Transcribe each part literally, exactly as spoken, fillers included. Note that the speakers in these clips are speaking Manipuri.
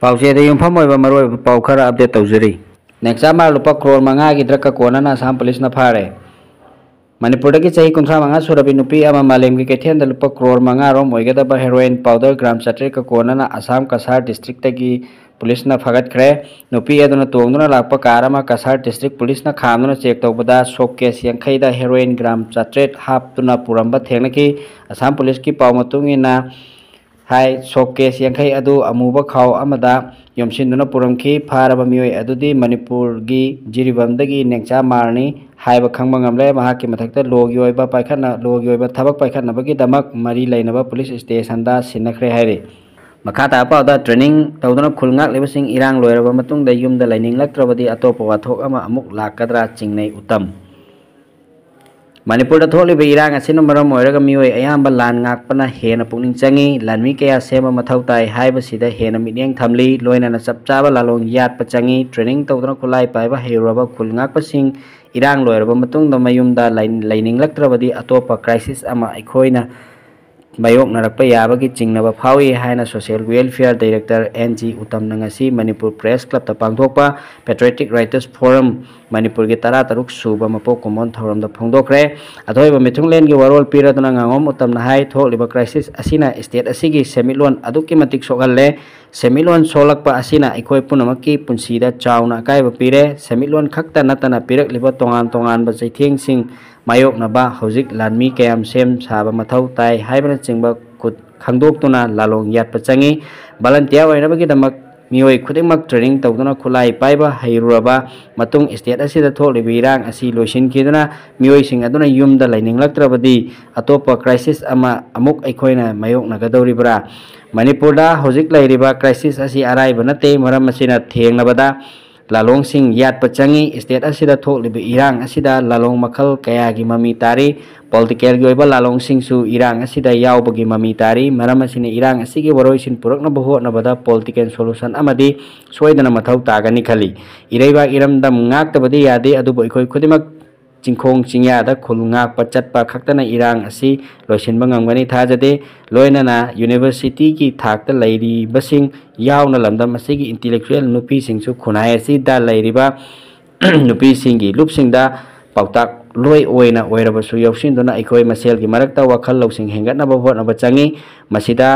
ꯄꯥꯎꯆꯦꯗ ꯌꯨꯝꯐꯝ ꯑꯣꯏꯕ ꯃꯔꯨꯑꯣꯏꯕ ꯄꯥꯎ ꯈꯔ ꯑꯞꯗꯦꯠ ꯇꯧꯖꯔꯤ꯫ ꯅꯦꯡꯆꯥ ꯃꯥꯔ ꯂꯨꯄꯥ ꯀ꯭ꯔꯣꯔ ꯃꯉꯥꯒꯤ ꯗ꯭ꯔꯒꯀ ꯀꯣꯟꯅꯅ ꯑꯁꯥꯝ ꯄꯨꯂꯤꯁꯅ ꯐꯥꯔꯦ꯫ ꯃꯅꯤꯄꯨꯔꯗꯒꯤ ꯆꯍꯤ ꯀꯨꯟꯊ꯭ꯔꯥ ꯃꯉꯥ ꯁꯨꯔꯕꯤ ꯅꯨꯄꯤ ꯑꯃ ꯃꯥꯂꯦꯝꯒꯤ ꯀꯩꯊꯦꯜꯗ ꯂꯨꯄꯥ ꯀ꯭ꯔꯣꯔ ꯃꯉꯥ ꯔꯣꯝ ꯑꯣꯏꯒꯗꯕ ꯍꯦꯔꯣꯏꯟ ꯄꯥꯎꯗꯔ ꯒ꯭ꯔꯥꯝ ꯆꯥꯇ꯭ꯔꯦꯠꯀ ꯀꯣꯟꯅꯅ ꯑꯁꯥꯝ ꯀꯁꯥꯔ ꯗꯤꯁꯇ꯭ꯔꯤꯛꯇꯒꯤ ꯄꯨꯂꯤꯁꯅ ꯐꯥꯒꯠꯈ꯭ꯔꯦ꯫ ꯅꯨꯄꯤ ꯑꯗꯨꯅ ꯇꯣꯡꯗꯨꯅ ꯂꯥꯛꯄ ꯀꯥꯔ ꯑꯃ ꯀꯁꯥꯔ ꯗꯤꯁꯇ꯭ꯔꯤꯛ ꯄꯨꯂꯤꯁꯅ ꯈꯥꯝꯗꯨꯅ ꯆꯦꯛ ꯇꯧꯕꯗ ꯁꯣꯞ ꯀꯦꯁ ꯌꯥꯡꯈꯩꯗ ꯍꯦꯔꯣꯏꯟ ꯒ꯭ꯔꯥꯝ ꯆꯥꯇ꯭ꯔꯦꯠ ꯍꯥꯞꯇꯨꯅ ꯄꯨꯔꯝꯕ ꯊꯦꯡꯅꯈꯤ꯫ ꯑꯁꯥꯝ ꯄꯨꯂꯤꯁꯀꯤ ꯄꯥꯎ ꯃꯇꯨꯡ ꯏꯟꯅ, ꯍꯥꯏ, ꯁꯣꯞ ꯀꯦꯁ ꯌꯥꯡꯈꯩ ꯑꯗꯨ ꯑꯃꯨꯕ ꯈꯥꯎ ꯑꯃꯗ ꯌꯣꯝꯁꯤꯟꯗꯨꯅ ꯄꯨꯔꯝꯈꯤ꯫ ꯐꯥꯔꯕ ꯃꯤꯑꯣꯏ ꯑꯗꯨꯗꯤ ꯃꯅꯤꯄꯨꯔꯒꯤ ꯖꯤꯔꯤꯕꯥꯝꯗꯒꯤ ꯅꯦꯡꯆꯥ ꯃꯥꯔꯅꯤ ꯍꯥꯏꯕ ꯈꯪꯕ ꯉꯝꯂꯦ꯫ ꯃꯍꯥꯛꯀꯤ ꯃꯊꯛꯇ ꯂꯣꯒꯤ ꯑꯣꯏꯕ ꯄꯥꯏꯈꯠꯅ-, ꯂꯣꯒꯤ ꯑꯣꯏꯕ ꯊꯕꯛ ꯄꯥꯏꯈꯠꯅꯕꯒꯤꯗꯃꯛ ꯃꯔꯤ ꯂꯩꯅꯕ ꯄꯨꯂꯤꯁ ꯁ꯭ꯇꯦꯁꯟꯗ ꯁꯤꯟꯅꯈ꯭ꯔꯦ ꯍꯥꯏꯔꯤ꯫ ꯃꯈꯥ ꯇꯥꯕ ꯄꯥꯎꯗ, ꯇ꯭ꯔꯦꯅꯤꯡ ꯇꯧꯗꯨꯅ ꯈꯨꯜ ꯉꯥꯛꯂꯤꯕꯁꯤꯡ ꯏꯔꯥꯡ ꯂꯣꯏꯔꯕ ꯃꯇꯨꯡꯗ ꯌꯨꯝꯗ ꯂꯩꯅꯤꯡꯂꯛꯇ꯭ꯔꯕꯗꯤ ꯑꯇꯣꯞꯄ ꯋꯥꯊꯣꯛ ꯑꯃ ꯑꯃꯨꯛ ꯂꯥꯛꯀꯗ꯭ꯔꯥ ꯆꯤꯡꯅꯩ ꯎꯇꯝ꯫ ꯃꯅꯤꯄꯨꯔꯗ ꯊꯣꯛꯂꯤꯕ ꯏꯔꯥꯡ ꯑꯁꯤꯅ ꯃꯔꯝ ꯑꯣꯏꯔꯒ ꯃꯤꯑꯣꯏ ꯑꯌꯥꯝꯕ ꯂꯥꯟ ꯉꯥꯛꯄꯅ ꯍꯦꯟꯅ ꯄꯨꯛꯅꯤꯡ ꯆꯪꯏ꯫ ꯂꯥꯟꯃꯤ ꯀꯌꯥ ꯁꯦꯝꯕ ꯃꯊꯧ ꯇꯥꯏ ꯍꯥꯏꯕꯁꯤꯗ ꯍꯦꯟꯅ ꯃꯤꯠꯌꯦꯡ ꯊꯝꯂꯤ꯫ ꯂꯣꯏꯅꯅ ꯆꯞ ꯆꯥꯕ ꯂꯥꯂꯣꯡ ꯌꯥꯠꯄ ꯆꯪꯏ꯫ ꯇ꯭ꯔꯦꯅꯤꯡ ꯇꯧꯗꯨꯅ ꯈꯨꯠꯂꯥꯏ ꯄꯥꯏꯕ ꯍꯩꯔꯨꯔꯕ ꯈꯨꯜ ꯉꯥꯛꯄꯁꯤꯡ ꯏꯔꯥꯡ ꯂꯣꯏꯔꯕ ꯃꯇꯨꯡꯗ ꯃꯌꯨꯝꯗ ꯂꯩ-, ꯂꯩꯅꯤꯡꯂꯛꯇ꯭ꯔꯕꯗꯤ ꯑꯇꯣꯞꯄ ꯀ꯭ꯔꯥꯏꯁꯤꯁ ꯑꯃ ꯑꯩꯈꯣꯏꯅ ꯃꯥꯌꯣꯛꯅꯔꯛꯄ ꯌꯥꯕꯒꯤ ꯆꯤꯡꯅꯕ ꯐꯥꯎꯏ ꯍꯥꯏꯅ social welfare director N G ꯎꯇꯝꯅ ꯉꯁꯤ ꯃꯅꯤꯄꯨꯔ ꯄ꯭ꯔꯦꯁ ꯀ꯭ꯂꯕꯇ ꯄꯥꯡꯊꯣꯛꯄ ꯄꯦꯇ꯭ꯔꯤꯌꯣꯇꯤꯛ ꯔꯥꯏꯇꯔꯁ ꯐꯣꯔꯝ ꯃꯅꯤꯄꯨꯔꯒꯤ ꯇꯔꯥ ꯇꯔꯨꯛ ꯁꯨꯕ ꯃꯄꯣꯛ ꯀꯨꯝꯑꯣꯟ ꯊꯧꯔꯝꯗ ꯐꯣꯡꯗꯣꯛꯈ꯭ꯔꯦ꯫ ꯑꯊꯣꯏꯕ ꯃꯤꯊꯨꯡꯂꯦꯟꯒꯤ ꯋꯥꯔꯣꯜ ꯄꯤꯔꯗꯨꯅ ꯉꯥꯉꯣꯝ ꯎꯇꯝꯅ ꯍꯥꯏ, ꯊꯣꯛꯂꯤꯕ ꯀ꯭ꯔꯥꯏꯁꯤꯁ ꯑꯁꯤꯅ ꯁ꯭ꯇꯦꯠ ꯑꯁꯤꯒꯤ ꯁꯦꯟꯃꯤꯠꯂꯣꯟ ꯑꯗꯨꯛꯀꯤ ꯃꯇꯤꯛ ꯁꯣꯛꯍꯜꯂꯦ꯫ ꯁꯦꯟꯃꯤꯠꯂꯣꯟ ꯁꯣꯛꯂꯛꯄ ꯑꯁꯤꯅ ꯑꯩꯈꯣꯏ ꯄꯨꯝꯅꯃꯛꯀꯤ ꯄꯨꯟꯁꯤꯗ ꯆꯥꯎꯅ ꯑꯀꯥꯏꯕ ꯄꯤꯔꯦ꯫ ꯁꯦꯟꯃꯤꯠꯂꯣꯟ ꯈꯛꯇ ꯅꯠꯇꯅ ꯄꯤꯔꯛꯂꯤꯕ ꯇꯣꯉꯥꯟ ꯇꯣꯉꯥꯟꯕ ꯆꯩꯊꯦꯡꯁꯤꯡ ꯃꯥꯌꯣꯛꯅꯕ ꯍꯧꯖꯤꯛ ꯂꯥꯟꯃꯤ ꯀꯌꯥꯝ ꯁꯦꯝ ꯁꯥꯕ ꯃꯊꯧ ꯇꯥꯏ ꯍꯥꯏꯕꯅꯆꯤꯡꯕ ꯈꯨꯠ ꯈꯪꯗꯣꯛꯇꯨꯅ ꯂꯥꯂꯣꯡ ꯌꯥꯠꯄ ꯆꯪꯏ꯫ ꯚꯣꯂꯟꯇꯤꯌꯔ ꯑꯣꯏꯅꯕꯒꯤꯗꯃꯛ ꯃꯤꯑꯣꯏ ꯈꯨꯗꯤꯡꯃꯛ ꯇ꯭ꯔꯦꯅꯤꯡ ꯇꯧꯗꯨꯅ ꯈꯨꯠꯂꯥꯏ ꯄꯥꯏꯕ ꯍꯩꯔꯨꯔꯕ ꯃꯇꯨꯡ ꯁ꯭ꯇꯦꯠ ꯑꯁꯤꯗ ꯊꯣꯛꯂꯤꯕ ꯏꯔꯥꯡ ꯑꯁꯤ ꯂꯣꯏꯁꯤꯟꯈꯤꯗꯨꯅ ꯃꯤꯑꯣꯏꯁꯤꯡ ꯑꯗꯨꯅ ꯌꯨꯝꯗ ꯂꯩꯅꯤꯡꯂꯛꯇ꯭ꯔꯕꯗꯤ ꯑꯇꯣꯞꯄ ꯀ꯭ꯔꯥꯏꯁꯤꯁ ꯑꯃ ꯑꯃꯨꯛ ꯑꯩꯈꯣꯏꯅ ꯃꯥꯌꯣꯛꯅꯒꯗꯧꯔꯤꯕ꯭ꯔꯥ? ꯃꯅꯤꯄꯨꯔꯗ ꯍꯧꯖꯤꯛ ꯂꯩꯔꯤꯕ ꯀ꯭ꯔꯥꯏꯁꯤꯁ ꯑꯁꯤ ꯑꯔꯥꯏꯕ ꯅꯠꯇꯦ꯫ ꯃꯔꯝ ꯑꯁꯤꯅ ꯊꯦꯡꯅꯕꯗ ꯂꯥꯂꯣꯡꯁꯤꯡ ꯌꯥꯠꯄ ꯆꯪꯏ꯫ ꯁ꯭ꯇꯦꯠ ꯑꯁꯤꯗ ꯊꯣꯛꯂꯤꯕ ꯏꯔꯥꯡ ꯑꯁꯤꯗ ꯂꯥꯂꯣꯡ ꯃꯈꯜ ꯀꯌꯥꯒꯤ ꯃꯃꯤ ꯇꯥꯔꯤ꯫ ꯄꯣꯂꯤꯇꯤꯀꯦꯜꯒꯤ ꯑꯣꯏꯕ ꯂꯥꯂꯣꯡꯁꯤꯡꯁꯨ ꯏꯔꯥꯡ ꯑꯁꯤꯗ ꯌꯥꯎꯕꯒꯤ ꯃꯃꯤ ꯇꯥꯔꯤ꯫ ꯃꯔꯝ ꯑꯁꯤꯅ ꯏꯔꯥꯡ ꯑꯁꯤꯒꯤ ꯋꯥꯔꯣꯏꯁꯤꯟ ꯄꯨꯔꯛꯅꯕ ꯍꯣꯠꯅꯕꯗ ꯄꯣꯂꯤꯇꯤꯀꯦꯜ ꯁꯣꯂꯨꯁꯟ ꯑꯃꯗꯤ ꯁꯣꯏꯗꯅ ꯃꯊꯧ ꯇꯥꯒꯅꯤ ꯈꯜꯂꯤ꯫ ꯏꯔꯩꯕꯥꯛ ꯏꯔꯝꯗꯝ ꯉꯥꯛꯇꯕꯗꯤ ꯌꯥꯗꯦ, ꯑꯗꯨꯕꯨ ꯑꯩꯈꯣꯏ ꯈꯨꯗꯤꯡꯃꯛ ꯆꯤꯡꯈꯣꯡ ꯆꯤꯡꯌꯥꯗ ꯈꯨꯜ ꯉꯥꯛꯄ ꯆꯠꯄ ꯈꯛꯇꯅ ꯏꯔꯥꯡ ꯑꯁꯤ ꯂꯣꯏꯁꯤꯟꯕ ꯉꯝꯒꯅꯤ ꯊꯥꯖꯗꯦ꯫ ꯂꯣꯏꯅꯅ universityꯒꯤ ꯊꯥꯛꯇ ꯂꯩꯔꯤꯕꯁꯤꯡ ꯌꯥꯎꯅ ꯂꯝꯗꯝ ꯑꯁꯤꯒꯤ intellectual ꯅꯨꯄꯤꯁꯤꯡꯁꯨ ꯈꯨꯟꯅꯥꯏ ꯑꯁꯤꯗ ꯂꯩꯔꯤꯕ ꯅꯨꯄꯤꯁꯤꯡꯒꯤ ꯂꯨꯞꯁꯤꯡꯗ ꯄꯥꯎꯇꯥꯛ ꯂꯣꯏ ꯑꯣꯏꯅ ꯑꯣꯏꯔꯕꯁꯨ ꯌꯥꯎꯁꯤꯟꯗꯨꯅ ꯑꯩꯈꯣꯏ ꯃꯁꯦꯜꯒꯤ ꯃꯔꯛꯇ ꯋꯥꯈꯜ ꯂꯧꯁꯤꯡ ꯍꯦꯟꯒꯠꯅꯕ ꯍꯣꯠꯅꯕ ꯆꯪꯏ꯫ ꯃꯁꯤꯗ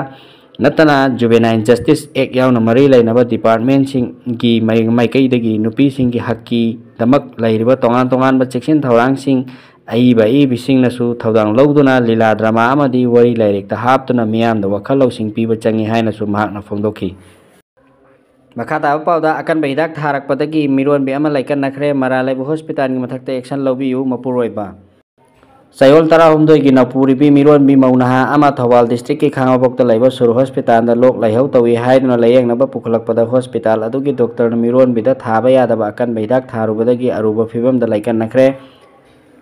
ꯅꯠꯇꯅ Juvenile Justice Act ꯌꯥꯎꯅ ꯃꯔꯤ ꯂꯩꯅꯕ departmentꯁꯤꯡꯒꯤ ꯃꯥꯏ-, ꯃꯥꯏꯀꯩꯗꯒꯤ ꯅꯨꯄꯤꯁꯤꯡꯒꯤ ꯍꯛꯀꯤꯗꯃꯛ ꯂꯩꯔꯤꯕ ꯇꯣꯉꯥꯟ ꯇꯣꯉꯥꯟꯕ ꯆꯦꯛꯁꯤꯟ ꯊꯧꯔꯥꯡꯁꯤꯡ ꯑꯏꯕ ꯑꯏꯕꯤꯁꯤꯡꯅꯁꯨ ꯊꯧꯗꯥꯡ ꯂꯧꯗꯨꯅ ꯂꯤꯂꯥ drama ꯑꯃꯗꯤ ꯋꯥꯔꯤ ꯂꯥꯏꯔꯤꯛꯇ ꯍꯥꯞꯇꯨꯅ ꯃꯤꯌꯥꯝꯗ ꯋꯥꯈꯜ ꯂꯧꯁꯤꯡ ꯄꯤꯕ ꯆꯪꯏ ꯍꯥꯏꯅꯁꯨ ꯃꯍꯥꯛꯅ ꯐꯣꯡꯗꯣꯛꯈꯤ꯫ ꯃꯈꯥ ꯇꯥꯕ ꯄꯥꯎꯗ ꯑꯀꯟꯕ ꯍꯤꯗꯥꯛ ꯊꯥꯔꯛꯄꯗꯒꯤ ꯃꯤꯔꯣꯟꯕꯤ ꯑꯃ ꯂꯩꯀꯟꯅꯈ꯭ꯔꯦ꯫ ꯃꯔꯥ ꯂꯩꯕ hospitalꯒꯤ ꯃꯊꯛꯇ action ꯂꯧꯕꯤꯌꯨ, ꯃꯄꯨꯔꯣꯏꯕ꯫ ꯆꯌꯣꯜ ꯇꯔꯥꯍꯨꯝꯗꯣꯏꯒꯤ ꯅꯧꯄꯨꯔꯤꯕꯤ ꯃꯤꯔꯣꯟꯕꯤ ꯃꯧ ꯅꯍꯥ ꯑꯃ ꯊꯧꯕꯥꯜ districtꯀꯤ ꯈꯥꯉꯕꯣꯛꯇ ꯂꯩꯕ ꯁꯨꯔ hospitalꯗ ꯂꯣꯛ ꯂꯥꯏꯍꯧ ꯇꯧꯏ ꯍꯥꯏꯗꯨꯅ ꯂꯥꯌꯦꯡꯅꯕ ꯄꯨꯈꯠꯂꯛꯄꯗ hospital ꯑꯗꯨꯒꯤ doctorꯅ ꯃꯤꯔꯣꯟꯕꯤꯗ ꯊꯥꯕ ꯌꯥꯗꯕ ꯑꯀꯟꯕ ꯍꯤꯗꯥꯛ ꯊꯥꯔꯨꯕꯗꯒꯤ ꯑꯔꯨꯕ ꯐꯤꯕꯝꯗ ꯂꯩꯀꯟꯅꯈ꯭ꯔꯦ꯫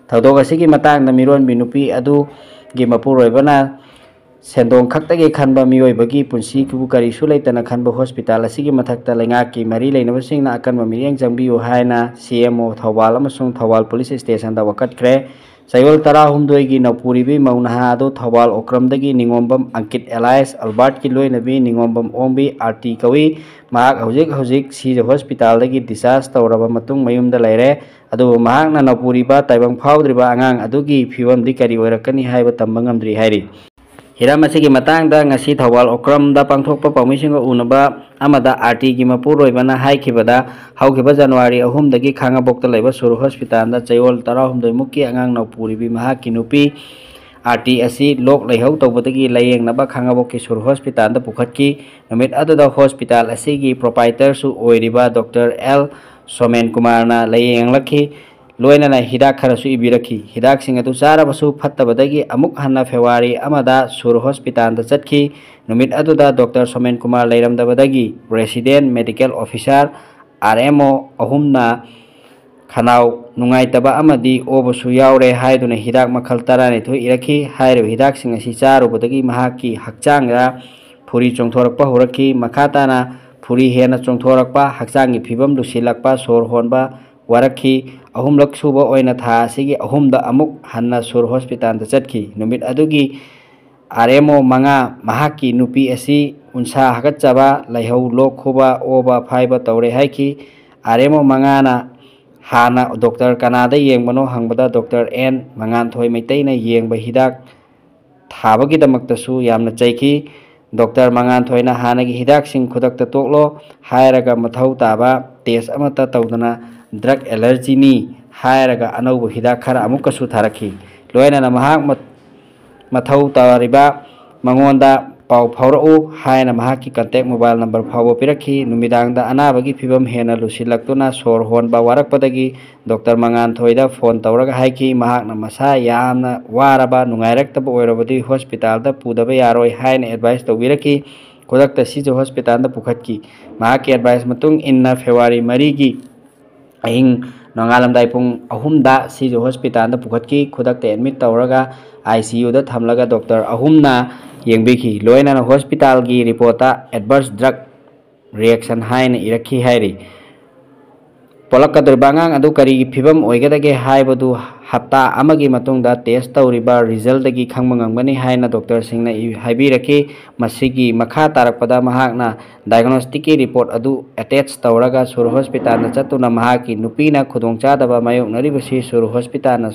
ꯊꯧꯗꯣꯛ ꯑꯁꯤꯒꯤ ꯃꯇꯥꯡꯗ ꯃꯤꯔꯣꯟꯕꯤ ꯅꯨꯄꯤ ꯑꯗꯨꯒꯤ ꯃꯄꯨꯔꯣꯏꯕꯅ ꯁꯦꯟꯗꯣꯡ ꯈꯛꯇꯒꯤ ꯈꯟꯕ ꯃꯤꯑꯣꯏꯕꯒꯤ ꯄꯨꯟꯁꯤꯕꯨ ꯀꯔꯤꯁꯨ ꯂꯩꯇꯅ ꯈꯟꯕ hospital ꯑꯁꯤꯒꯤ ꯃꯊꯛꯇ ꯂꯩꯉꯥꯛꯀꯤ ꯃꯔꯤ ꯂꯩꯅꯕꯁꯤꯡꯅ ꯑꯀꯟꯕ ꯃꯤꯠꯌꯦꯡ ꯆꯪꯕꯤꯌꯨ ꯍꯥꯏꯅ CMO ꯊꯧꯕꯥꯜ ꯑꯃꯁꯨꯡ ꯊꯧꯕꯥꯜ police stationꯗ ꯋꯥꯀꯠꯈ꯭ꯔꯦ꯫ ꯆꯌꯣꯜ ꯇꯔꯥꯍꯨꯝꯗꯣꯏꯒꯤ ꯅꯧꯄꯨꯔꯤꯕꯤ ꯃꯧ ꯅꯍꯥ ꯑꯗꯨ ꯊꯧꯕꯥꯜ ꯑꯣꯀ꯭ꯔꯝꯗꯒꯤ ꯅꯤꯉꯣꯝꯕꯝ ꯑꯪꯀꯤꯠ alias Albertꯀꯤ ꯂꯣꯏꯅꯕꯤ ꯅꯤꯉꯣꯝꯕꯝ ꯑꯣꯡꯕꯤ R T ꯀꯧꯏ꯫ ꯃꯍꯥꯛ ꯍꯧꯖꯤꯛ ꯍꯧꯖꯤꯛ ꯁꯤꯖ hospitalꯗꯒꯤ discharge ꯇꯧꯔꯕ ꯃꯇꯨꯡ ꯃꯌꯨꯝꯗ ꯂꯩꯔꯦ꯫ ꯑꯗꯨꯕꯨ ꯃꯍꯥꯛꯅ ꯅꯧꯄꯨꯔꯤꯕ ꯇꯥꯏꯕꯪ ꯐꯥꯎꯗ꯭ꯔꯤꯕ ꯑꯉꯥꯡ ꯑꯗꯨꯒꯤ ꯐꯤꯕꯝꯗꯤ ꯀꯔꯤ ꯑꯣꯏꯔꯛꯀꯅꯤ ꯍꯥꯏꯕ ꯇꯝꯕ ꯉꯝꯗ꯭ꯔꯤ ꯍꯥꯏꯔꯤ꯫ ꯍꯤꯔꯝ ꯑꯁꯤꯒꯤ ꯃꯇꯥꯡꯗ ꯉꯁꯤ ꯊꯧꯕꯥꯜ ꯑꯣꯀ꯭ꯔꯝꯗ ꯄꯥꯡꯊꯣꯛꯄ ꯄꯥꯎꯃꯤꯁꯤꯡꯒ ꯎꯅꯕ ꯑꯃꯗ R Tꯒꯤ ꯃꯄꯨꯔꯣꯏꯕꯅ ꯍꯥꯏꯈꯤꯕꯗ, ꯍꯧꯈꯤꯕ January ꯑꯍꯨꯝꯗꯒꯤ ꯈꯥꯉꯕꯣꯛꯇ ꯂꯩꯕ ꯁꯨꯔ hospitalꯗ ꯆꯌꯣꯜ ꯇꯔꯥꯍꯨꯝꯗꯣꯏ ꯃꯨꯛꯀꯤ ꯑꯉꯥꯡ ꯅꯧꯄꯨꯔꯤꯕꯤ ꯃꯍꯥꯛꯀꯤ ꯅꯨꯄꯤ R T ꯑꯁꯤ ꯂꯣꯛ ꯂꯥꯏꯍꯧ ꯇꯧꯕꯗꯒꯤ ꯂꯥꯌꯦꯡꯅꯕ ꯈꯥꯉꯕꯣꯛꯀꯤ ꯁꯨꯔ hospitalꯗ ꯄꯨꯈꯠꯈꯤ꯫ ꯅꯨꯃꯤꯠ ꯑꯗꯨꯗ hospital ꯑꯁꯤꯒꯤ proprietorꯁꯨ ꯑꯣꯏꯔꯤꯕ doctor L ꯁꯣꯃꯦꯟ ꯀꯨꯃꯥꯔꯅ ꯂꯥꯌꯦꯡꯂꯛꯈꯤ꯫ ꯂꯣꯏꯅꯅ ꯍꯤꯗꯥꯛ ꯈꯔꯁꯨ ꯏꯕꯤꯔꯛꯈꯤ꯫ ꯍꯤꯗꯥꯛꯁꯤꯡ ꯑꯗꯨ ꯆꯥꯔꯕꯁꯨ ꯐꯠꯇꯕꯗꯒꯤ ꯑꯃꯨꯛ ꯍꯟꯅ February ꯑꯃꯗ ꯁꯨꯔ hospitalꯗ ꯆꯠꯈꯤ꯫ ꯅꯨꯃꯤꯠ ꯑꯗꯨꯗ doctor ꯁꯣꯃꯦꯟ ꯀꯨꯃꯥꯔ ꯂꯩꯔꯝꯗꯕꯗꯒꯤ resident medical officer, R M O ꯑꯍꯨꯝꯅ ꯈꯅꯥꯎ ꯅꯨꯡꯉꯥꯏꯇꯕ ꯑꯃꯗꯤ ꯑꯣꯕꯁꯨ ꯌꯥꯎꯔꯦ ꯍꯥꯏꯗꯨꯅ ꯍꯤꯗꯥꯛ ꯃꯈꯜ ꯇꯔꯥꯅꯤꯊꯣꯏ ꯏꯔꯛꯈꯤ꯫ ꯍꯥꯏꯔꯤꯕ ꯍꯤꯗꯥꯛꯁꯤꯡ ꯑꯁꯤ ꯆꯥꯔꯨꯕꯗꯒꯤ ꯃꯍꯥꯛꯀꯤ ꯍꯛꯆꯥꯡꯗ ꯐꯨꯔꯤ ꯆꯣꯡꯊꯣꯔꯛꯄ ꯍꯧꯔꯛꯈꯤ꯫ ꯃꯈꯥ ꯇꯥꯅ ꯐꯨꯔꯤ ꯍꯦꯟꯅ ꯆꯣꯡꯊꯣꯔꯛꯄ, ꯍꯛꯆꯥꯡꯒꯤ ꯐꯤꯕꯝ ꯂꯨꯁꯤꯜꯂꯛꯄ, ꯁꯣꯔ ꯍꯣꯟꯕ ꯋꯥꯔꯛꯈꯤ꯫ ꯑꯍꯨꯝꯂꯛ ꯁꯨꯕ ꯑꯣꯏꯅ ꯊꯥ ꯑꯁꯤꯒꯤ ꯑꯍꯨꯝꯗ ꯑꯃꯨꯛ ꯍꯟꯅ ꯁꯨꯔ ꯍꯣꯁꯄꯤꯇꯥꯜꯗ ꯆꯠꯈꯤ꯫ ꯅꯨꯃꯤꯠ ꯑꯗꯨꯒꯤ ꯑꯥꯔ ꯑꯦꯝ ꯑꯣ ꯃꯉꯥ ꯃꯍꯥꯛꯀꯤ ꯅꯨꯄꯤ ꯑꯁꯤ ꯎꯟꯁꯥ ꯍꯥꯀꯠꯆꯕ, ꯂꯥꯏꯍꯧ, ꯂꯣꯛ ꯈꯨꯕ, ꯑꯣꯕ ꯐꯥꯏꯕ ꯇꯧꯔꯦ ꯍꯥꯏꯈꯤ꯫ ꯑꯥꯔ ꯑꯦꯝ ꯑꯣ ꯃꯉꯥꯅ ꯍꯥꯟꯅ ꯗꯣꯛꯇꯔ ꯀꯅꯥꯗ ꯌꯦꯡꯕꯅꯣ ꯍꯪꯕꯗ ꯗꯣꯛꯇꯔ ꯑꯦꯟ ꯃꯉꯥꯟꯊꯣꯏ ꯃꯩꯇꯩꯅ ꯌꯦꯡꯕ ꯍꯤꯗꯥꯛ ꯊꯥꯕꯒꯤꯗꯃꯛꯇꯁꯨ ꯌꯥꯝꯅ ꯆꯩꯈꯤ꯫ ꯗꯣꯛꯇꯔ ꯃꯉꯥꯟꯊꯣꯏꯅ ꯍꯥꯟꯅꯒꯤ ꯍꯤꯗꯥꯛꯁꯤꯡ ꯈꯨꯗꯛꯇ ꯇꯣꯛꯂꯣ ꯍꯥꯏꯔꯒ ꯃꯊꯧ ꯇꯥꯕ ꯇꯦꯁ ꯑꯃꯠꯇ ꯇꯧꯗꯅ ꯗ꯭ꯔꯒ ꯑꯦꯂꯔꯖꯤꯅꯤ ꯍꯥꯏꯔꯒ ꯑꯅꯧꯕ ꯍꯤꯗꯥꯛ ꯈꯔ ꯑꯃꯨꯛꯀꯁꯨ ꯊꯥꯔꯛꯈꯤ꯫ ꯂꯣꯏꯅꯅ ꯃꯍꯥꯛ ꯃ-, ꯃꯊꯧ ꯇꯥꯔꯤꯕ ꯃꯉꯣꯟꯗ ꯄꯥꯎ ꯐꯥꯎꯔꯛꯎ ꯍꯥꯏꯅ ꯃꯍꯥꯛꯀꯤ ꯀꯟꯇꯦꯛ ꯃꯣꯕꯥꯏꯜ ꯅꯝꯕꯔ ꯐꯥꯎꯕ ꯄꯤꯔꯛꯈꯤ꯫ ꯅꯨꯃꯤꯗꯥꯡꯗ ꯑꯅꯥꯕꯒꯤ ꯐꯤꯕꯝ ꯍꯦꯟꯅ ꯂꯨꯁꯤꯜꯂꯛꯇꯨꯅ ꯁꯣꯔ ꯍꯣꯟꯕ ꯋꯥꯔꯛꯄꯗꯒꯤ ꯗꯣꯛꯇꯔ ꯃꯉꯥꯟꯊꯣꯏꯗ ꯐꯣꯟ ꯇꯧꯔꯒ ꯍꯥꯏꯈꯤ, ꯃꯍꯥꯛꯅ ꯃꯁꯥ ꯌꯥꯝꯅ ꯋꯥꯔꯕ, ꯅꯨꯡꯉꯥꯏꯔꯛꯇꯕ ꯑꯣꯏꯔꯕꯗꯤ ꯍꯣꯁꯄꯤꯇꯥꯜꯗ ꯄꯨꯗꯕ ꯌꯥꯔꯣꯏ ꯍꯥꯏꯅ ꯑꯦꯗꯚꯥꯏꯁ ꯇꯧꯕꯤꯔꯛꯈꯤ꯫ ꯈꯨꯗꯛꯇ ꯁꯤꯖ ꯍꯣꯁꯄꯤꯇꯥꯜꯗ ꯄꯨꯈꯠꯈꯤ꯫ ꯃꯍꯥꯛꯀꯤ ꯑꯦꯗꯚꯥꯏꯁ ꯃꯇꯨꯡ ꯏꯟꯅ ꯐꯦꯕ꯭ꯔꯨꯋꯥꯔꯤ ꯃꯔꯤꯒꯤ ꯑꯍꯤꯡ ꯅꯣꯡꯉꯥꯜꯂꯝꯗꯥꯏ ꯄꯨꯡ ꯑꯍꯨꯝꯗ ꯁꯤꯖ ꯍꯣꯁꯄꯤꯇꯥꯜꯗ ꯄꯨꯈꯠꯈꯤ꯫ ꯈꯨꯗꯛꯇ ꯑꯦꯗꯃꯤꯠ ꯇꯧꯔꯒ ꯑꯥꯏ ꯁꯤ ꯌꯨꯗ ꯊꯝꯂꯒ ꯗꯣꯛꯇꯔ ꯑꯍꯨꯝꯅ ꯌꯦꯡꯕꯤꯈꯤ꯫ ꯂꯣꯏꯅꯅ ꯍꯣꯁꯄꯤꯇꯥꯜꯒꯤ ꯔꯤꯄꯣꯔꯠꯇ ꯑꯦꯗꯚꯔꯁ ꯗ꯭ꯔꯒ ꯔꯤꯌꯦꯛꯁꯟ ꯍꯥꯏꯅ ꯏꯔꯛꯈꯤ ꯍꯥꯏꯔꯤ꯫ ꯄꯣꯛꯂꯛꯀꯗꯧꯔꯤꯕ ꯑꯉꯥꯡ ꯑꯗꯨ ꯀꯔꯤꯒꯤ ꯐꯤꯕꯝ ꯑꯣꯏꯒꯗꯒꯦ ꯍꯥꯏꯕꯗꯨ ꯍꯞꯇꯥ ꯑꯃꯒꯤ ꯃꯇꯨꯡꯗ ꯇꯦꯁ ꯇꯧꯔꯤꯕ ꯔꯤꯖꯜꯗꯒꯤ ꯈꯪꯕ ꯉꯝꯒꯅꯤ ꯍꯥꯏꯅ ꯗꯣꯛꯇꯔꯁꯤꯡꯅ ꯏ-, ꯍꯥꯏꯕꯤꯔꯛꯈꯤ꯫ ꯃꯁꯤꯒꯤ ꯃꯈꯥ ꯇꯥꯔꯛꯄꯗ ꯃꯍꯥꯛꯅ ꯗꯥꯏꯒꯅꯣꯁꯇꯤꯛꯀꯤ ꯔꯤꯄꯣꯔꯠ ꯑꯗꯨ ꯑꯦꯇꯦꯆ ꯇꯧꯔꯒ ꯁꯨꯔ ꯍꯣꯁꯄꯤꯇꯥꯜꯗ ꯆꯠꯇꯨꯅ ꯃꯍꯥꯛꯀꯤ ꯅꯨꯄꯤꯅ ꯈꯨꯗꯣꯡꯆꯥꯗꯕ ꯃꯥꯌꯣꯛꯅꯔꯤꯕꯁꯤ ꯁꯨꯔ ꯍꯣꯁꯄꯤꯇꯥꯜꯅ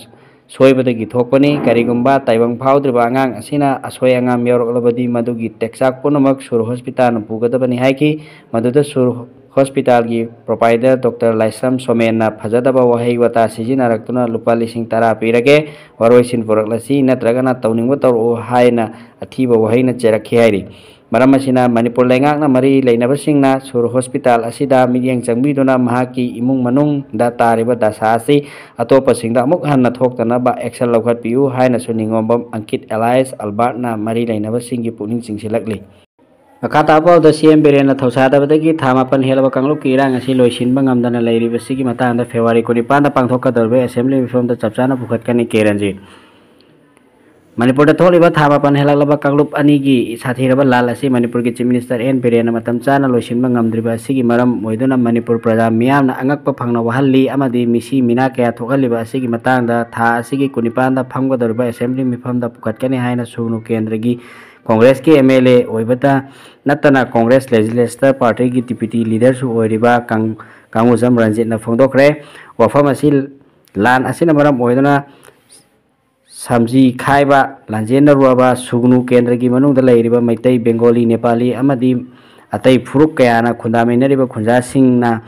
ꯁꯣꯏꯕꯗꯒꯤ ꯊꯣꯛꯄꯅꯤ꯫ ꯀꯔꯤꯒꯨꯝꯕ ꯇꯥꯏꯕꯪ ꯐꯥꯎꯗ꯭ꯔꯤꯕ ꯑꯉꯥꯡ ꯑꯁꯤꯅ ꯑꯁꯣꯏ ꯑꯉꯥꯝ ꯌꯥꯎꯔꯛꯂꯕꯗꯤ ꯃꯗꯨꯒꯤ ꯇꯦꯛꯆꯥꯛ ꯄꯨꯝꯅꯃꯛ ꯁꯨꯔ ꯍꯣꯁꯄꯤꯇꯥꯜꯅ ꯄꯨꯒꯗꯕꯅꯤ ꯍꯥꯏꯈꯤ꯫ ꯃꯗꯨꯗ ꯁꯨꯔ ꯍꯣꯁꯄꯤꯇꯥꯜꯒꯤ ꯄ꯭ꯔꯣꯄꯥꯏꯗꯔ ꯗꯣꯛꯇꯔ ꯂꯥꯏꯁ꯭ꯔꯝ ꯁꯣꯃꯦꯟꯅ ꯐꯖꯗꯕ ꯋꯥꯍꯩ ꯋꯥꯇꯥ ꯁꯤꯖꯤꯟꯅꯔꯛꯇꯨꯅ "ꯂꯨꯄꯥ ꯂꯤꯁꯤꯡ ꯇꯔꯥ ꯄꯤꯔꯒꯦ, ꯋꯥꯔꯣꯏꯁꯤꯟ ꯄꯨꯔꯛꯂꯁꯤ, ꯅꯠꯇ꯭ꯔꯒꯅ ꯇꯧꯅꯤꯡꯕ ꯇꯧꯔꯛꯎ" ꯍꯥꯏꯅ ꯑꯊꯤꯕ ꯋꯥꯍꯩꯅ ꯆꯩꯔꯛꯈꯤ ꯍꯥꯏꯔꯤ꯫ ꯃꯔꯝ ꯑꯁꯤꯅ, ꯃꯅꯤꯄꯨꯔ ꯂꯩꯉꯥꯛꯅ ꯃꯔꯤ ꯂꯩꯅꯕꯁꯤꯡꯅ ꯁꯨꯔ ꯍꯣꯁꯄꯤꯇꯥꯜ ꯑꯁꯤꯗ ꯃꯤꯠꯌꯦꯡ ꯆꯪꯕꯤꯗꯨꯅ ꯃꯍꯥꯛꯀꯤ ꯏꯃꯨꯡ ꯃꯅꯨꯡꯗ ꯇꯥꯔꯤꯕ ꯗꯁꯥ ꯑꯁꯤ ꯑꯇꯣꯞꯄꯁꯤꯡꯗ ꯑꯃꯨꯛ ꯍꯟꯅ ꯊꯣꯛꯇꯅꯕ ꯑꯦꯛꯁꯟ ꯂꯧꯈꯠꯄꯤꯌꯨ ꯍꯥꯏꯅꯁꯨ ꯅꯤꯉꯣꯝꯕꯝ ꯑꯪꯀꯤꯠ ꯑꯦꯂꯥꯏꯁ ꯑꯜꯕꯥꯔꯠꯅ ꯃꯔꯤ ꯂꯩꯅꯕꯁꯤꯡꯒꯤ ꯄꯨꯛꯅꯤꯡ ꯆꯤꯡꯁꯤꯜꯂꯛꯂꯤ꯫ ꯃꯈꯥ ꯇꯥꯕ ꯄꯥꯎꯗ ꯁꯤ ꯑꯦꯝ ꯕꯤꯔꯦꯟꯅ ꯊꯧꯁꯥꯗꯕꯗꯒꯤ ꯊꯥ ꯃꯥꯄꯟ ꯍꯦꯜꯂꯕ ꯀꯥꯡꯂꯨꯞꯀꯤ ꯏꯔꯥꯡ ꯑꯁꯤ ꯂꯣꯏꯁꯤꯟꯕ ꯉꯝꯗꯅ ꯂꯩꯔꯤꯕꯁꯤꯒꯤ ꯃꯇꯥꯡꯗ ꯐꯦꯕ꯭ꯔꯨꯋꯥꯔꯤ ꯀꯨꯟꯅꯤꯄꯥꯟꯗ ꯄꯥꯡꯊꯣꯛꯀꯗꯧꯔꯤꯕ ꯑꯦꯁꯦꯝꯕ꯭ꯂꯤ ꯃꯤꯐꯝꯗ ꯆꯞ ꯆꯥꯅ ꯄꯨꯈꯠꯀꯅꯤ꯫ ꯀꯦ ꯔꯟꯖꯤꯠ꯫ ꯃꯅꯤꯄꯨꯔꯗ ꯊꯣꯛꯂꯤꯕ ꯊꯥ ꯃꯥꯄꯟ ꯍꯦꯜꯂꯛꯂꯕ ꯀꯥꯡꯂꯨꯞ ꯑꯅꯤꯒꯤ ꯁꯥꯊꯤꯔꯕ ꯂꯥꯟ ꯑꯁꯤ ꯃꯅꯤꯄꯨꯔꯒꯤ Chief Minister ꯑꯦꯟ ꯕꯤꯔꯦꯟꯅ ꯃꯇꯝ ꯆꯥꯅ ꯂꯣꯏꯁꯤꯟꯕ ꯉꯝꯗ꯭ꯔꯤꯕ ꯑꯁꯤꯒꯤ ꯃꯔꯝ ꯑꯣꯏꯗꯨꯅ ꯃꯅꯤꯄꯨꯔ ꯄ꯭ꯔꯖꯥ ꯃꯤꯌꯥꯝꯅ ꯑꯉꯛꯄ ꯐꯪꯅ ꯋꯥꯍꯜꯂꯤ ꯑꯃꯗꯤ ꯃꯤꯁꯤ ꯃꯤꯅꯥ ꯀꯌꯥ ꯊꯣꯛꯍꯜꯂꯤꯕ ꯑꯁꯤꯒꯤ ꯃꯇꯥꯡꯗ ꯊꯥ ꯑꯁꯤꯒꯤ ꯀꯨꯟꯅꯤꯄꯥꯟꯗ ꯐꯝꯒꯗꯧꯔꯤꯕ Assembly ꯃꯤꯐꯝꯗ ꯄꯨꯈꯠꯀꯅꯤ ꯍꯥꯏꯅ ꯁꯨꯒꯅꯨ ꯀꯦꯟꯗ꯭ꯔꯒꯤ Congressꯀꯤ MLA ꯑꯣꯏꯕꯇ ꯅꯠꯇꯅ Congress Legislature Partyꯒꯤ Deputy Leaderꯁꯨ ꯑꯣꯏꯔꯤꯕ ꯀꯪ-, ꯀꯥꯡꯉꯨꯖꯝ ꯔꯟꯖꯤꯠꯅ ꯐꯣꯡꯗꯣꯛꯈ꯭ꯔꯦ꯫ ꯋꯥꯐꯝ ꯑꯁꯤ ꯂꯥꯟ ꯑꯁꯤꯅ ꯃꯔꯝ ꯑꯣꯏꯗꯨꯅ ꯁꯝꯖꯤ ꯈꯥꯏꯕ, ꯂꯥꯟꯖꯦꯟꯅꯔꯨꯔꯕ ꯁꯨꯒꯅꯨ ꯀꯦꯟꯗ꯭ꯔꯒꯤ ꯃꯅꯨꯡꯗ ꯂꯩꯔꯤꯕ ꯃꯩꯇꯩ, ꯕꯦꯡꯒꯣꯂꯤ, ꯅꯦꯄꯥꯂꯤ ꯑꯃꯗꯤ ꯑꯇꯩ ꯐꯨꯔꯨꯞ ꯀꯌꯥꯅ ꯈꯨꯟꯗꯥꯃꯤꯟꯅꯔꯤꯕ ꯈꯨꯟꯖꯥꯁꯤꯡꯅ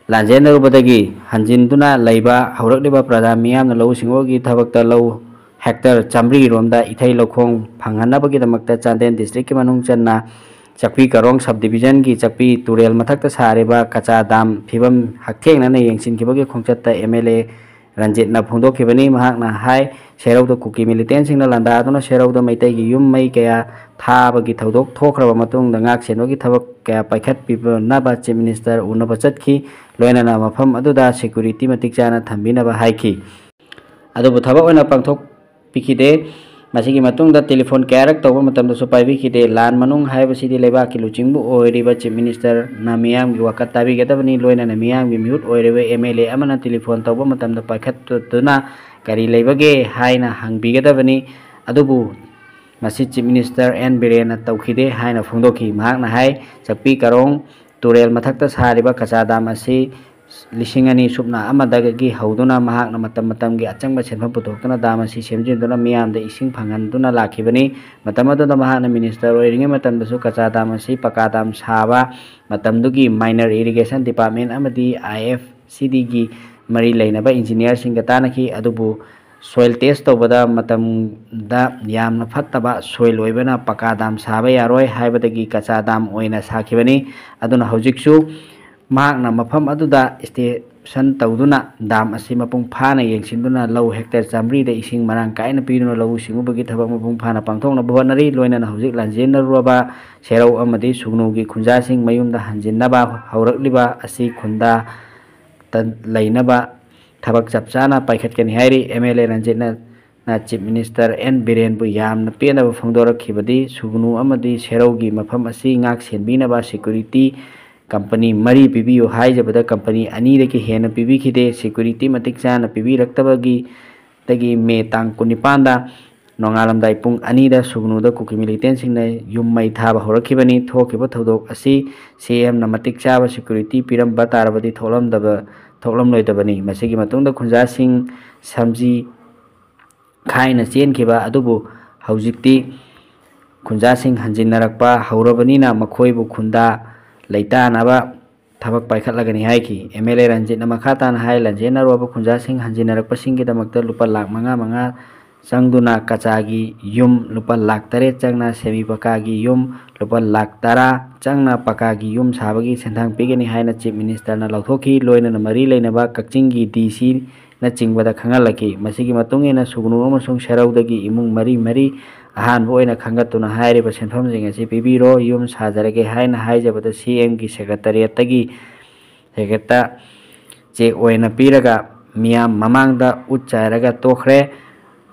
ꯂꯥꯟꯖꯦꯟꯅꯔꯨꯕꯗꯒꯤ ꯍꯟꯖꯤꯟꯗꯨꯅ ꯂꯩꯕ ꯍꯧꯔꯛꯂꯤꯕ ꯄ꯭ꯔꯖꯥ ꯃꯤꯌꯥꯝꯅ ꯂꯧꯎ ꯁꯤꯡꯎꯒꯤ ꯊꯕꯛꯇ ꯂꯧ hectare ꯆꯥꯃꯔꯤ ꯔꯣꯝꯗ ꯏꯊꯩ ꯂꯧꯈꯣꯡ ꯐꯪꯍꯟꯅꯕꯒꯤꯗꯃꯛꯇ ꯆꯥꯟꯗꯦꯜ districtꯀꯤ ꯃꯅꯨꯡ ꯆꯟꯅ ꯆꯛꯄꯤ ꯀꯔꯣꯡ sub divisionꯒꯤ ꯆꯛꯄꯤ ꯇꯨꯔꯦꯜ ꯃꯊꯛꯇ ꯁꯥꯔꯤꯕ ꯀꯆꯥ dam ꯐꯤꯕꯝ ꯍꯛꯊꯦꯡꯅꯅ ꯌꯦꯡꯁꯤꯟꯈꯤꯕꯒꯤ ꯈꯣꯡꯆꯠꯇ MLA ꯔꯟꯖꯤꯠꯅ ꯐꯣꯡꯗꯣꯛꯈꯤꯕꯅꯤ꯫ ꯃꯍꯥꯛꯅ ꯍꯥꯏ, ꯁꯦꯔꯧꯗ ꯀꯨꯀꯤ militantꯁꯤꯡꯅ ꯂꯥꯟꯗꯥꯗꯨꯅ ꯁꯦꯔꯧꯗ ꯃꯩꯇꯩꯒꯤ ꯌꯨꯝ ꯃꯩ ꯀꯌꯥ ꯊꯥꯕꯒꯤ ꯊꯧꯗꯣꯛ ꯊꯣꯛꯈ꯭ꯔꯕ ꯃꯇꯨꯡꯗ ꯉꯥꯛ ꯁꯦꯟꯕꯒꯤ ꯊꯕꯛ ꯀꯌꯥ ꯄꯥꯏꯈꯠꯄꯤꯅꯕ Chief Minister ꯎꯅꯕ ꯆꯠꯈꯤ꯫ ꯂꯣꯏꯅꯅ ꯃꯐꯝ ꯑꯗꯨꯗ security ꯃꯇꯤꯛ ꯆꯥꯅ ꯊꯝꯕꯤꯅꯕ ꯍꯥꯏꯈꯤ꯫ ꯑꯗꯨꯕꯨ ꯊꯕꯛ ꯑꯣꯏꯅ ꯄꯥꯡꯊꯣꯛꯄꯤꯈꯤꯗꯦ꯫ ꯃꯁꯤꯒꯤ ꯃꯇꯨꯡꯗ telephone ꯀꯌꯥꯔꯛ ꯇꯧꯕ ꯃꯇꯝꯗꯁꯨ ꯄꯥꯏꯕꯤꯈꯤꯗꯦ꯫ ꯂꯥꯟ ꯃꯅꯨꯡ ꯍꯥꯏꯕꯁꯤꯗꯤ ꯂꯩꯕꯥꯛꯀꯤ ꯂꯨꯆꯤꯡꯕ ꯑꯣꯏꯔꯤꯕ Chief Ministerꯅ ꯃꯤꯌꯥꯝꯒꯤ ꯋꯥꯀꯠ ꯇꯥꯕꯤꯒꯗꯕꯅꯤ꯫ ꯂꯣꯏꯅꯅ ꯃꯤꯌꯥꯝꯒꯤ ꯃꯤꯍꯨꯠ ꯑꯣꯏꯔꯤꯕ MLA ꯑꯃꯅ telephone ꯇꯧꯕ ꯃꯇꯝꯗ ꯄꯥꯏꯈꯠꯇꯨꯅ "ꯀꯔꯤ ꯂꯩꯕꯒꯦ?" ꯍꯥꯏꯅ ꯍꯪꯕꯤꯒꯗꯕꯅꯤ꯫ ꯑꯗꯨꯕꯨ ꯃꯁꯤ Chief Minister ꯑꯦꯟ ꯕꯤꯔꯦꯟꯅ ꯇꯧꯈꯤꯗꯦ ꯍꯥꯏꯅ ꯐꯣꯡꯗꯣꯛꯈꯤ꯫ ꯃꯍꯥꯛꯅ ꯍꯥꯏ, ꯆꯛꯄꯤ ꯀꯔꯣꯡ ꯇꯨꯔꯦꯜ ꯃꯊꯛꯇ ꯁꯥꯔꯤꯕ ꯀꯆꯥ dam ꯑꯁꯤ ꯂꯤꯁꯤꯡ ꯑꯅꯤ ꯁꯨꯞꯅ ꯑꯃꯗꯒꯤ ꯍꯧꯗꯨꯅ ꯃꯍꯥꯛꯅ ꯃꯇꯝ ꯃꯇꯝꯒꯤ ꯑꯆꯪꯕ ꯁꯦꯟꯐꯝ ꯄꯨꯊꯣꯛꯇꯨꯅ dam ꯑꯁꯤ ꯁꯦꯝꯖꯤꯟꯗꯨꯅ ꯃꯤꯌꯥꯝꯗ ꯏꯁꯤꯡ ꯐꯪꯍꯟꯗꯨꯅ ꯂꯥꯛꯈꯤꯕꯅꯤ꯫ ꯃꯇꯝ ꯑꯗꯨꯗ ꯃꯍꯥꯛꯅ minister ꯑꯣꯏꯔꯤꯉꯩ ꯃꯇꯝꯗꯁꯨ ꯀꯆꯥ dam ꯑꯁꯤ ꯄꯀꯥ dam ꯁꯥꯕ ꯃꯇꯝꯗꯨꯒꯤ minor irrigation department ꯑꯃꯗꯤ IFCDꯒꯤ ꯃꯔꯤ ꯂꯩꯅꯕ engineerꯁꯤꯡꯒ ꯇꯥꯟꯅꯈꯤ꯫ ꯑꯗꯨꯕꯨ soil test ꯇꯧꯕꯗ ꯃꯇꯝꯗ ꯌꯥꯝꯅ ꯐꯠꯇꯕ soil ꯑꯣꯏꯕꯅ ꯄꯀꯥ dam ꯁꯥꯕ ꯌꯥꯔꯣꯏ ꯍꯥꯏꯕꯗꯒꯤ ꯀꯆꯥ dam ꯑꯣꯏꯅ ꯁꯥꯈꯤꯕꯅꯤ꯫ ꯑꯗꯨꯅ ꯍꯧꯖꯤꯛꯁꯨ ꯃꯍꯥꯛꯅ ꯃꯐꯝ ꯑꯗꯨꯗ station ꯇꯧꯗꯨꯅ dam ꯑꯁꯤ ꯃꯄꯨꯡ ꯐꯥꯅ ꯌꯦꯡꯁꯤꯟꯗꯨꯅ ꯂꯧ hectare ꯆꯥꯃꯔꯤꯗ ꯏꯁꯤꯡ ꯃꯔꯥꯡ ꯀꯥꯏꯅ ꯄꯤꯗꯨꯅ ꯂꯧꯎ ꯁꯤꯡꯎꯕꯒꯤ ꯊꯕꯛ ꯃꯄꯨꯡ ꯐꯥꯅ ꯄꯥꯡꯊꯣꯛꯅꯕ ꯍꯣꯠꯅꯔꯤ꯫ ꯂꯣꯏꯅꯅ ꯍꯧꯖꯤꯛ ꯂꯥꯟꯖꯦꯟꯅꯔꯨꯔꯕ ꯁꯦꯔꯧ ꯑꯃꯗꯤ ꯁꯨꯒꯅꯨꯒꯤ ꯈꯨꯟꯖꯥꯁꯤꯡ ꯃꯌꯨꯝꯗ ꯍꯟꯖꯤꯟꯅꯕ ꯍꯧꯔꯛꯂꯤꯕ ꯑꯁꯤ ꯈꯨꯟꯗꯥ ꯇ-, ꯂꯩꯅꯕ ꯊꯕꯛ ꯆꯞ ꯆꯥꯅ ꯄꯥꯏꯈꯠꯀꯅꯤ ꯍꯥꯏꯔꯤ꯫ ꯑꯦꯝ ꯑꯦꯜ ꯑꯦ ꯔꯟꯖꯤꯠꯅ ꯆꯤꯐ ꯃꯤꯅꯤꯁꯇꯔ ꯑꯦꯟ ꯕꯤꯔꯦꯟꯕꯨ ꯌꯥꯝꯅ ꯄꯦꯟꯗꯕ ꯐꯣꯡꯗꯣꯔꯛꯈꯤꯕꯗꯤ ꯁꯨꯒꯅꯨ ꯑꯃꯗꯤ ꯁꯦꯔꯧꯒꯤ ꯃꯐꯝ ꯑꯁꯤ ꯉꯥꯛ ꯁꯦꯟꯕꯤꯅꯕ ꯁꯦꯀ꯭ꯌꯨꯔꯤꯇꯤ ꯀꯝꯄꯅꯤ ꯃꯔꯤ ꯄꯤꯕꯤꯌꯨ ꯍꯥꯏꯖꯕꯗ ꯀꯝꯄꯅꯤ ꯑꯅꯤꯗꯒꯤ ꯍꯦꯟꯅ ꯄꯤꯕꯤꯈꯤꯗꯦ꯫ ꯁꯦꯀ꯭ꯌꯨꯔꯤꯇꯤ ꯃꯇꯤꯛ ꯆꯥꯅ ꯄꯤꯕꯤꯔꯛꯇꯕꯒꯤ ꯗꯒꯤ ꯃꯦ ꯇꯥꯡ ꯀꯨꯟꯅꯤꯄꯥꯟꯗ ꯅꯣꯡꯉꯥꯜꯂꯝꯗꯥꯏ ꯄꯨꯡ ꯑꯅꯤꯗ ꯁꯨꯒꯅꯨꯗ ꯀꯨꯀꯤ ꯃꯤꯂꯤꯇꯦꯟꯁꯤꯡꯅ ꯌꯨꯝ ꯃꯩ ꯊꯥꯕ ꯍꯧꯔꯛꯈꯤꯕꯅꯤ꯫ ꯊꯣꯛꯈꯤꯕ ꯊꯧꯗꯣꯛ ꯑꯁꯤ ꯁꯤ ꯑꯦꯝꯅ ꯃꯇꯤꯛ ꯆꯥꯕ ꯁꯦꯀ꯭ꯌꯨꯔꯤꯇꯤ ꯄꯤꯔꯝꯕ ꯇꯥꯔꯕꯗꯤ ꯊꯣꯛꯂꯝꯗꯕ ꯊꯣꯛꯂꯝꯂꯣꯏꯗꯕꯅꯤ꯫ ꯃꯁꯤꯒꯤ ꯃꯇꯨꯡꯗ ꯈꯨꯟꯖꯥꯁꯤꯡ ꯁꯝꯖꯤ ꯈꯥꯏꯅ ꯆꯦꯟꯈꯤꯕ ꯑꯗꯨꯕꯨ ꯍꯧꯖꯤꯛꯇꯤ ꯈꯨꯟꯖꯥꯁꯤꯡ ꯍꯟꯖꯤꯟꯅꯔꯛꯄ ꯍꯧꯔꯕꯅꯤꯅ ꯃꯈꯣꯏꯕꯨ ꯈꯨꯟꯗꯥ ꯂꯩꯇꯥꯅꯕ ꯊꯕꯛ ꯄꯥꯏꯈꯠꯂꯒꯅꯤ ꯍꯥꯏꯈꯤ꯫ ꯑꯦꯝ ꯑꯦꯜ ꯑꯦ ꯔꯟꯖꯤꯠꯅ ꯃꯈꯥ ꯇꯥꯅ ꯍꯥꯏ, ꯂꯟꯖꯦꯟꯅꯔꯨꯔꯕ ꯈꯨꯟꯖꯥꯁꯤꯡ ꯍꯟꯖꯤꯟꯅꯔꯛꯄꯁꯤꯡꯒꯤꯗꯃꯛꯇ ꯂꯨꯄꯥ ꯂꯥꯈ ꯃꯉꯥ ꯃꯉꯥ ꯆꯪꯗꯨꯅ ꯀꯆꯥꯒꯤ ꯌꯨꯝ, ꯂꯨꯄꯥ ꯂꯥꯈ ꯇꯔꯦꯠ ꯆꯪꯅ ꯁꯦꯃꯤ ꯄꯀꯥꯒꯤ ꯌꯨꯝ, ꯂꯨꯄꯥ ꯂꯥꯈ ꯇꯔꯥ ꯆꯪꯅ ꯄꯀꯥꯒꯤ ꯌꯨꯝ ꯁꯥꯕꯒꯤ ꯁꯦꯟꯊꯥꯡ ꯄꯤꯒꯅꯤ ꯍꯥꯏꯅ ꯆꯤꯐ ꯃꯤꯅꯤꯁꯇꯔꯅ ꯂꯥꯎꯊꯣꯛꯈꯤ꯫ ꯂꯣꯏꯅꯅ ꯃꯔꯤ ꯂꯩꯅꯕ ꯀꯛꯆꯤꯡꯒꯤ ꯗꯤ ꯁꯤꯅꯆꯤꯡꯕꯗ ꯈꯪꯍꯜꯂꯛꯈꯤ꯫ ꯃꯁꯤꯒꯤ ꯃꯇꯨꯡ ꯏꯟꯅ ꯁꯨꯒꯅꯨ ꯑꯃꯁꯨꯡ ꯁꯦꯔꯧꯗꯒꯤ ꯏꯃꯨꯡ ꯃꯔꯤ ꯃꯔꯤ ꯑꯍꯥꯟꯕ ꯑꯣꯏꯅ ꯈꯟꯒꯠꯇꯨꯅ ꯍꯥꯏꯔꯤꯕ ꯁꯦꯟꯐꯝꯁꯤꯡ ꯑꯁꯤ ꯄꯤꯕꯤꯔꯣ, ꯌꯨꯝ ꯁꯥꯖꯔꯒꯦ ꯍꯥꯏꯅ ꯍꯥꯏꯖꯕꯗ ꯁꯤ ꯑꯦꯝꯒꯤ ꯁꯦꯀ꯭ꯔꯦꯇꯔꯤꯌꯦꯠꯇꯒꯤ ꯁꯦꯀ꯭ꯔꯦꯇꯔ ꯆꯦꯛ ꯑꯣꯏꯅ ꯄꯤꯔꯒ ꯃꯤꯌꯥꯝ ꯃꯃꯥꯡꯗ ꯎꯠ ꯆꯥꯏꯔꯒ ꯇꯣꯛꯈ꯭ꯔꯦ꯫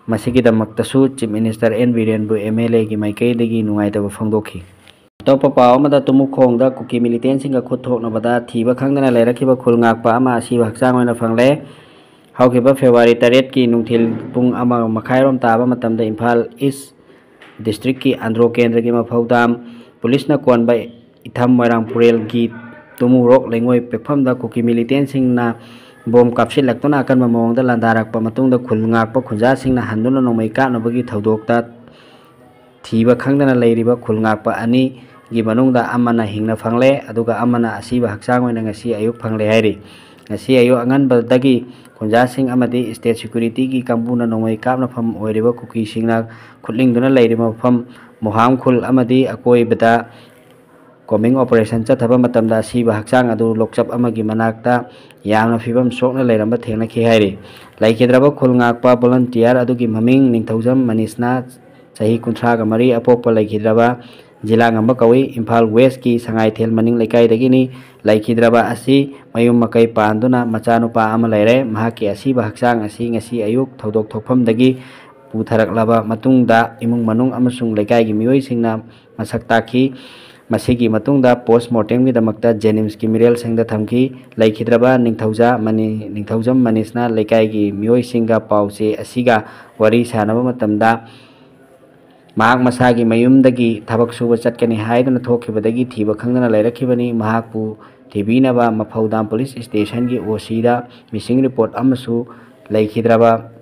ꯃꯁꯤꯒꯤꯗꯃꯛꯇꯁꯨ ꯆꯤꯐ ꯃꯤꯅꯤꯁꯇꯔ ꯑꯦꯟ ꯕꯤꯔꯦꯟꯕꯨ ꯑꯦꯝ ꯑꯦꯜ ꯑꯦꯒꯤ ꯃꯥꯏꯀꯩꯗꯒꯤ ꯅꯨꯡꯉꯥꯏꯇꯕ ꯐꯣꯡꯗꯣꯛꯈꯤ꯫ ꯑꯇꯣꯞꯄ ꯄꯥꯎ ꯑꯃꯗ, ꯇꯨꯃꯨꯈꯣꯡꯗ ꯀꯨꯀꯤ ꯃꯤꯂꯤꯇꯦꯟꯁꯤꯡꯒ ꯈꯨꯠ ꯊꯣꯛꯅꯕꯗ ꯊꯤꯕ ꯈꯪꯗꯅ ꯂꯩꯔꯛꯈꯤꯕ ꯈꯨꯜ ꯉꯥꯛꯄ ꯑꯃ ꯑꯁꯤꯕ ꯍꯛꯆꯥꯡ ꯑꯣꯏꯅ ꯐꯪꯂꯦ꯫ ꯍꯧꯈꯤꯕ ꯐꯦꯕ꯭ꯔꯨꯋꯥꯔꯤ ꯇꯔꯦꯠꯀꯤ ꯅꯨꯡꯊꯤꯜ ꯄꯨꯡ ꯑꯃ ꯃꯈꯥꯏꯔꯣꯝ ꯇꯥꯕ ꯃꯇꯝꯗ ꯏꯝꯐꯥꯜ ꯏꯁ ꯗꯤꯁꯇ꯭ꯔꯤꯛꯀꯤ ꯑꯟꯗ꯭ꯔꯣ ꯀꯦꯟꯗ꯭ꯔꯒꯤ ꯃꯐꯧꯗꯥꯝ ꯄꯨꯂꯤꯁꯅ ꯀꯣꯟꯕ ꯏꯊꯝ ꯃꯣꯏꯔꯥꯡ ꯄꯨꯔꯦꯜꯒꯤ ꯇꯨꯃꯨꯔꯣꯛ ꯂꯩꯉꯣꯏ ꯄꯦꯛꯐꯝꯗ ꯀꯨꯀꯤ ꯃꯤꯂꯤꯇꯦꯟꯁꯤꯡꯅ ꯕꯣꯝ ꯀꯥꯞꯁꯤꯜꯂꯛꯇꯨꯅ ꯑꯀꯟꯕ ꯃꯑꯣꯡꯗ ꯂꯥꯟꯗꯥꯔꯛꯄ ꯃꯇꯨꯡꯗ ꯈꯨꯜ ꯉꯥꯛꯄ ꯈꯨꯟꯖꯥꯁꯤꯡꯅ ꯍꯟꯗꯨꯅ ꯅꯣꯡꯃꯩ ꯀꯥꯞꯅꯕꯒꯤ ꯊꯧꯗꯣꯛꯇ ꯊꯤꯕ ꯈꯪꯗꯅ ꯂꯩꯔꯤꯕ ꯈꯨꯜ ꯉꯥꯛꯄ ꯑꯅꯤꯒꯤ ꯃꯅꯨꯡꯗ ꯑꯃꯅ ꯍꯤꯡꯅ ꯐꯪꯂꯦ, ꯑꯗꯨꯒ ꯑꯃꯅ ꯑꯁꯤꯕ ꯍꯛꯆꯥꯡ ꯑꯣꯏꯅ ꯉꯁꯤ ꯑꯌꯨꯛ ꯐꯪꯂꯦ ꯍꯥꯏꯔꯤ꯫ ꯉꯁꯤ ꯑꯌꯨꯛ ꯑꯉꯟꯕꯗꯒꯤ ꯈꯨꯟꯖꯥꯁꯤꯡ ꯑꯃꯗꯤ ꯁ꯭ꯇꯦꯠ ꯁꯦꯀ꯭ꯌꯨꯔꯤꯇꯤꯒꯤ ꯀꯥꯡꯕꯨꯅ ꯅꯣꯡꯃꯩ ꯀꯥꯞꯅꯐꯝ ꯑꯣꯏꯔꯤꯕ ꯀꯨꯀꯤꯁꯤꯡꯅ ꯈꯨꯠꯂꯤꯡꯗꯨꯅ ꯂꯩꯔꯤꯕ ꯃꯐꯝ ꯃꯣꯍꯥꯝ ꯈꯨꯜ ꯑꯃꯗꯤ ꯑꯀꯣꯏꯕꯗ ꯀꯣꯝꯕꯤꯡ ꯑꯣꯄꯔꯦꯁꯟ ꯆꯠꯊꯕ ꯃꯇꯝꯗ ꯑꯁꯤꯕ ꯍꯛꯆꯥꯡ ꯑꯗꯨ ꯂꯣꯛꯆꯞ ꯑꯃꯒꯤ ꯃꯅꯥꯛꯇ ꯌꯥꯝꯅ ꯐꯤꯕꯝ ꯁꯣꯛꯅ ꯂꯩꯔꯝꯕ ꯊꯦꯡꯅꯈꯤ ꯍꯥꯏꯔꯤ꯫ ꯂꯩꯈꯤꯗ꯭ꯔꯕ ꯈꯨꯜ ꯉꯥꯛꯄ ꯚꯣꯂꯨꯟꯇꯤꯌꯥꯔ ꯑꯗꯨꯒꯤ ꯃꯃꯤꯡ ꯅꯤꯡꯊꯧꯖꯝ ꯃꯅꯤꯁꯅꯥ, ꯆꯍꯤ ꯀꯨꯟꯊ꯭ꯔꯥꯒ ꯃꯔꯤ, ꯑꯄꯣꯛꯄ ꯂꯩꯈꯤꯗ꯭ꯔꯕ ꯖꯤꯂꯥ ꯉꯝꯕ ꯀꯧꯏ꯫ ꯏꯝꯐꯥꯜ ꯋꯦꯁꯀꯤ ꯁꯉꯥꯏꯊꯦꯜ ꯃꯅꯤꯡ ꯂꯩꯀꯥꯏꯗꯒꯤꯅꯤ꯫ ꯂꯩꯈꯤꯗ꯭ꯔꯕ ꯑꯁꯤ ꯃꯌꯨꯝ ꯃꯀꯩ ꯄꯥꯟꯗꯨꯅ ꯃꯆꯥꯅꯨꯄꯥ ꯑꯃ ꯂꯩꯔꯦ꯫ ꯃꯍꯥꯛꯀꯤ ꯑꯁꯤꯕ ꯍꯛꯆꯥꯡ ꯑꯁꯤ ꯉꯁꯤ ꯑꯌꯨꯛ ꯊꯧꯗꯣꯛ ꯊꯣꯛꯐꯝꯗꯒꯤ ꯄꯨꯊꯔꯛꯂꯕ ꯃꯇꯨꯡꯗ ꯏꯃꯨꯡ ꯃꯅꯨꯡ ꯑꯃꯁꯨꯡ ꯂꯩꯀꯥꯏꯒꯤ ꯃꯤꯑꯣꯏꯁꯤꯡꯅ ꯃꯁꯛ ꯇꯥꯛꯈꯤ꯫ ꯃꯁꯤꯒꯤ ꯃꯇꯨꯡꯗ post mortemꯒꯤꯗꯃꯛꯇ ꯖꯦꯅꯤꯝꯁꯀꯤ ꯃꯤꯔꯦꯜꯁꯪꯗ ꯊꯝꯈꯤ꯫ ꯂꯩꯈꯤꯗ꯭ꯔꯕ ꯅꯤꯡꯊꯧꯖꯥ ꯃꯅꯤ-, ꯅꯤꯡꯊꯧꯖꯝ ꯃꯅꯤꯁꯅ ꯂꯩꯀꯥꯏꯒꯤ ꯃꯤꯑꯣꯏꯁꯤꯡꯒ ꯄꯥꯎ ꯆꯦ ꯑꯁꯤꯒ ꯋꯥꯔꯤ ꯁꯥꯟꯅꯕ ꯃꯇꯝꯗ, ꯃꯍꯥꯛ ꯃꯁꯥꯒꯤ ꯃꯌꯨꯝꯗꯒꯤ ꯊꯕꯛ ꯁꯨꯕ ꯆꯠꯀꯅꯤ ꯍꯥꯏꯗꯨꯅ ꯊꯣꯛꯈꯤꯕꯗꯒꯤ ꯊꯤꯕ ꯈꯪꯗꯅ ꯂꯩꯔꯛꯈꯤꯕꯅꯤ꯫ ꯃꯍꯥꯛꯄꯨ ꯊꯤꯕꯤꯅꯕ ꯃꯐꯧꯗꯥꯝ ꯄꯨꯂꯤꯁ ꯁ꯭ꯇꯦꯁꯟꯒꯤ ꯑꯣ ꯁꯤꯗ ꯃꯤꯁꯤꯡ ꯔꯤꯄꯣꯔꯠ ꯑꯃꯁꯨ ꯂꯩꯈꯤꯗ꯭ꯔꯕ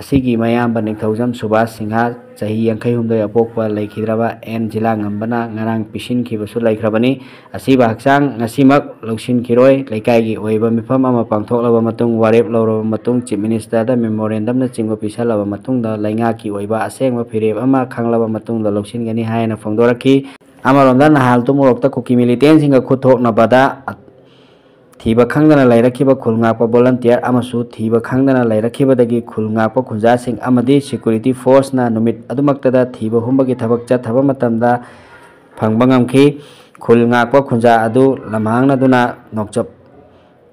ꯑꯁꯤꯒꯤ ꯃꯌꯥꯝꯕ ꯅꯤꯡꯊꯧꯖꯝ ꯁꯨꯕꯥꯁ ꯁꯤꯡꯍ, ꯆꯍꯤ ꯌꯥꯡꯈꯩ ꯍꯨꯝꯗꯣꯏ ꯑꯄꯣꯛꯄ ꯂꯩꯈꯤꯗ꯭ꯔꯕ ꯑꯦꯟ ꯖꯤꯂꯥꯉꯝꯕꯅ ꯉꯔꯥꯡ ꯄꯤꯁꯤꯟꯈꯤꯕꯁꯨ ꯂꯩꯈ꯭ꯔꯕꯅꯤ꯫ ꯑꯁꯤꯕ ꯍꯛꯆꯥꯡ ꯉꯁꯤꯃꯛ ꯂꯧꯁꯤꯟꯈꯤꯔꯣꯏ꯫ ꯂꯩꯀꯥꯏꯒꯤ ꯑꯣꯏꯕ ꯃꯤꯐꯝ ꯑꯃ ꯄꯥꯡꯊꯣꯛꯂꯕ ꯃꯇꯨꯡ, ꯋꯥꯔꯦꯞ ꯂꯧꯔꯕ ꯃꯇꯨꯡ, ꯆꯤꯐ ꯃꯤꯅꯤꯁꯇꯔꯗ ꯃꯦꯃꯣꯔꯦꯟꯗꯝꯅꯆꯤꯡꯕ ꯄꯤꯁꯜꯂꯕ ꯃꯇꯨꯡꯗ, ꯂꯩꯉꯥꯛꯀꯤ ꯑꯣꯏꯕ ꯑꯁꯦꯡꯕ ꯐꯤꯔꯦꯞ ꯑꯃ ꯈꯪꯂꯕ ꯃꯇꯨꯡꯗ ꯂꯧꯁꯤꯟꯒꯅꯤ ꯍꯥꯏꯅ ꯐꯣꯡꯗꯣꯔꯛꯈꯤ꯫ ꯑꯃꯔꯣꯝꯗ, ꯅꯍꯥꯜ ꯇꯨꯃꯣꯔꯣꯛꯇ ꯀꯨꯀꯤ ꯃꯤꯂꯤꯇꯦꯟꯁꯤꯡꯒ ꯈꯨꯠ ꯊꯣꯛꯅꯕꯗ ꯊꯤꯕ ꯈꯪꯗꯅ ꯂꯩꯔꯛꯈꯤꯕ ꯈꯨꯜ ꯉꯥꯛꯄ ꯚꯣꯂꯟꯇꯤꯌꯔ ꯑꯃꯁꯨ ꯊꯤꯕ ꯈꯪꯗꯅ ꯂꯩꯔꯛꯈꯤꯕꯗꯒꯤ ꯈꯨꯜ ꯉꯥꯛꯄ ꯈꯨꯟꯖꯥꯁꯤꯡ ꯑꯃꯗꯤ ꯁꯦꯀ꯭ꯌꯨꯔꯤꯇꯤ ꯐꯣꯔꯁꯅ ꯅꯨꯃꯤꯠ ꯑꯗꯨꯃꯛꯇꯗ ꯊꯤꯕ ꯍꯨꯝꯕꯒꯤ ꯊꯕꯛ ꯆꯠꯊꯕ ꯃꯇꯝꯗ ꯐꯪꯕ ꯉꯝꯈꯤ꯫ ꯈꯨꯜ ꯉꯥꯛꯄ ꯈꯨꯟꯖꯥ ꯑꯗꯨ ꯂꯝꯍꯥꯡꯅꯗꯨꯅ ꯅꯣꯛꯆꯞ,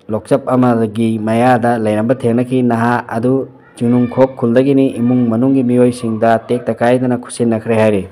ꯂꯣꯛꯆꯞ ꯑꯃꯒꯤ ꯃꯌꯥꯗ ꯂꯩꯔꯝꯕ ꯊꯦꯡꯅꯈꯤ꯫ ꯅꯍꯥ ꯑꯗꯨ ꯆꯤꯡꯅꯨꯡꯈꯣꯛ ꯈꯨꯜꯗꯒꯤꯅꯤ꯫ ꯏꯃꯨꯡ ꯃꯅꯨꯡꯒꯤ ꯃꯤꯑꯣꯏꯁꯤꯡꯗ ꯇꯦꯛꯇ ꯀꯥꯏꯗꯅ ꯈꯨꯠꯁꯤꯟꯅꯈ꯭ꯔꯦ ꯍꯥꯏꯔꯤ꯫